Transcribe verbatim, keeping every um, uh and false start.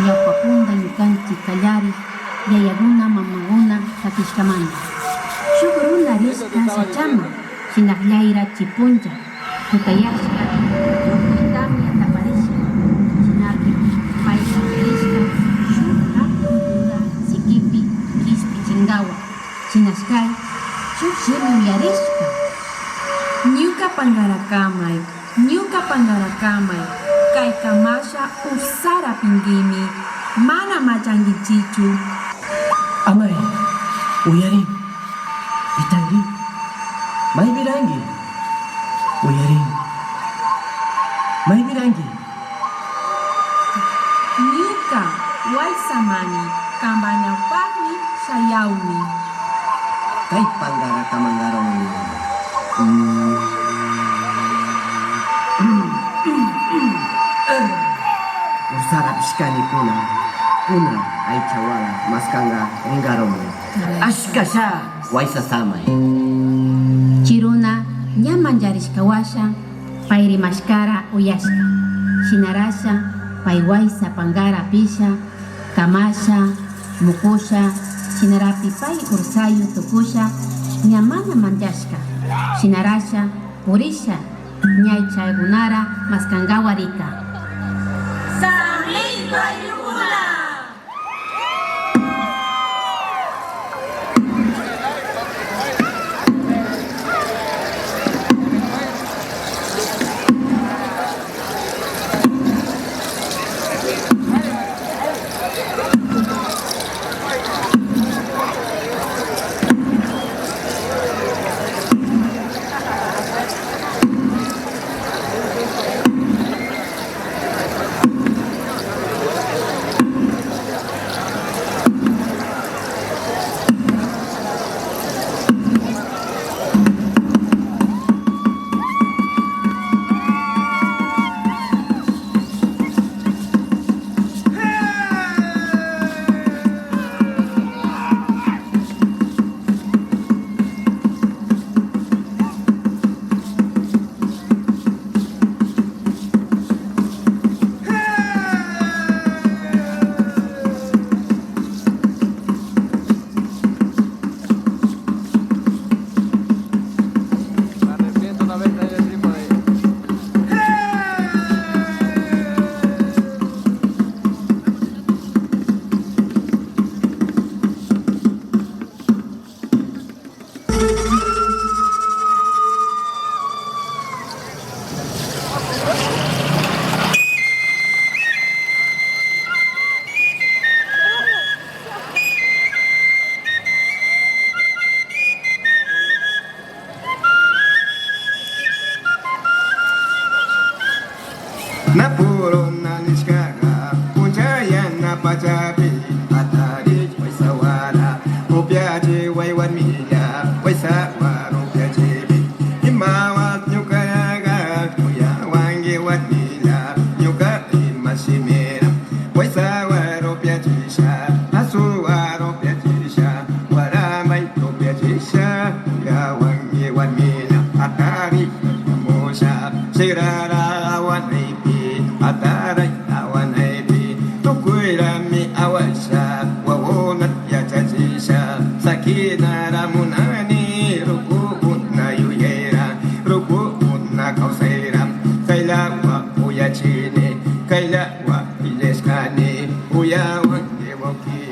Llapa punta ñukanchik kallariq yayakuna, mamakuna sakishkamanta. Shuk runa rishka sachaman, shinallayra chipuncha, tutayashka, tukuy tamya taparishka, shinapi pay rishka shuk hatun runa sikipi k'ispichinkawan, shinashkay shuk shimi uyarishka. Ñuka pankarakamay, ñuka pankarakamay, kay kamasha ursara pinkimi, mana machankichichu. Amay, uyarin, pitanki? Maypi ranki? Uyarin, maypi ranki? Ñuka waysamani, kanpa ñawpaqmi shayawni. Kay pankarakamankarunmi. Mm. Ursara pishkani kuna, kuna aycha wara maskanka rinkarunmi. Ashkasha waysasamay. Chi runa ña mancharishka washa, pay rimashkara uyashka. Shinarasha pay waysa pankara pisha, kamasha, mukusha, shinarapi pay ursayu tukusha, ña mana manchashka. Shinarasha purisha, ña aychakunara maskankawan rika. San Luis wayukuna. Napuruna nishkaqa, punchayana pachapi, atariy waysa wara, upyachiway warmilla, waysa wara upyachiypi. Ima wata ñuqaqa, kuyawanki warmilla, ñuqa ima shimira, waysa wara upyachisha, asu wara upyachisha, waramay upyachisha, kuyawanki warmilla, atariy musha, sigrara awanaypi, atariy awanaypi, tukuyrami awasha, wawunata yachachisha, sakinara munani, rukukuna yuyayra, rukukuna kawsayra, kayllawa uyachini, kayllawa willashkani, uyawanki wawki.